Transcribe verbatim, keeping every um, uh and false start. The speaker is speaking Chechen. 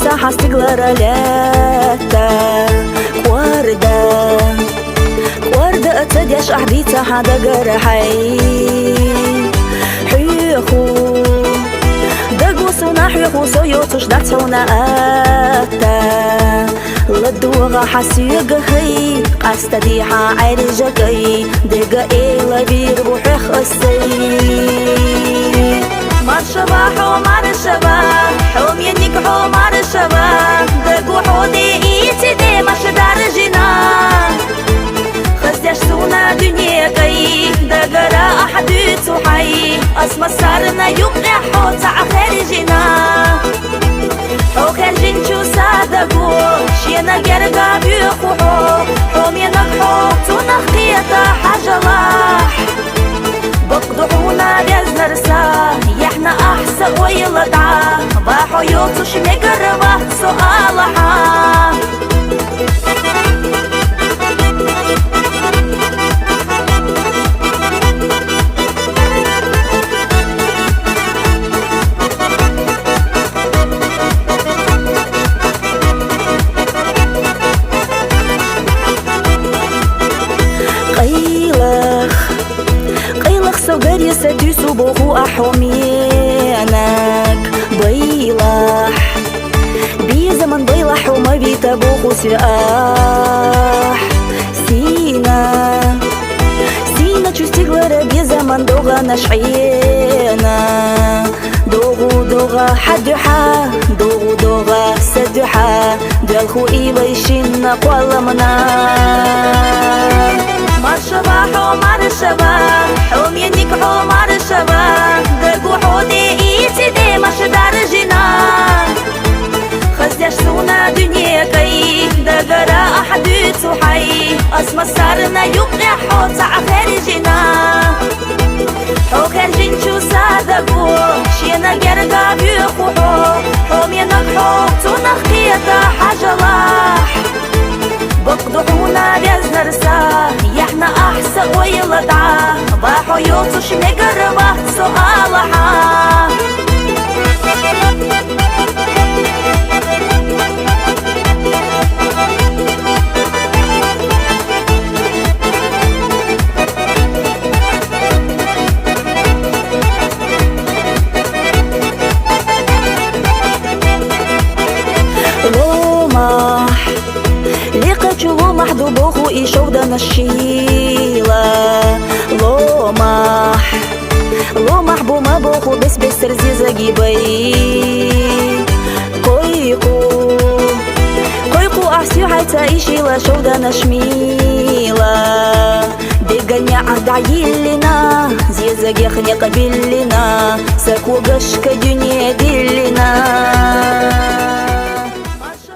Са хьастиглара лаьтта кӀорда, кӀорда а ца деш ахь дийца хьан дагара хьай хьоьху. Даго сона хьоьху, со йоцуш дац хьуна атта. ЛадогӀа хьан соьга хӀай, къастаде хьан Ӏаьржа кӀай, дега эла вийр ву хьоьх ас сай. Маршава хьо, маршава, хьо мениг хьо, маршава, даго хьо де ийци де маша даржина. Хаздеш суна дуьне кӀай, дагара ахь дуьйцу хьай, ас массарна юкъе хьо цхьаъ хаьржина. Хьо хаьржинчу са даго шена герга боьху хьо, хьо менаг хьо, цунах кхета хьажалахь. Бакъду хьуна везнар са, яхьна ахь са ойла дӀа, ва хьо йоцуш мегар вац со алахьа. Къайлах, къайлах со гаре са туьсу боху ахь хьо менаг. Байлахь, безаман байлахь хьо ма вита боху соьга ахь. Сийна, сийна чу стиглара безаман догӀанаш хьена. ДогӀу догӀа хьан дуьхьа, догӀу догӀа са дуьхьа, доьлху и вай шинна кхолламна. Маршава хьо, маршава, хьо мениг хьо, маршава, даго хьо де ийци де маша даржина. Хаздеш суна дуьне кӀай, дагара ахь дуьйцу хьай, ас массарна юкъе хьо цхьаъ хаьржина. Хьо хаьржинчу са даго шена герга боьху хьо, хьо менаг хьо, цунах кхета хьажалахь. Бакъду хьуна везнар са, яхьна ахь са ойла дӀа, ва хьо йоцуш мегар вац со алахьа. Ломахь, лекхачу ломахь ду боху и шовданаш шийла. Ломахь, ломахь бу ма боху бес-бесар зезаги бай. Кхойкху, кхойкху ахь соьхьайца и шийла шовданаш мийла. Дега неӀ дӀайиллина, зезагех некъ биллина, са когашка дуьне диллина.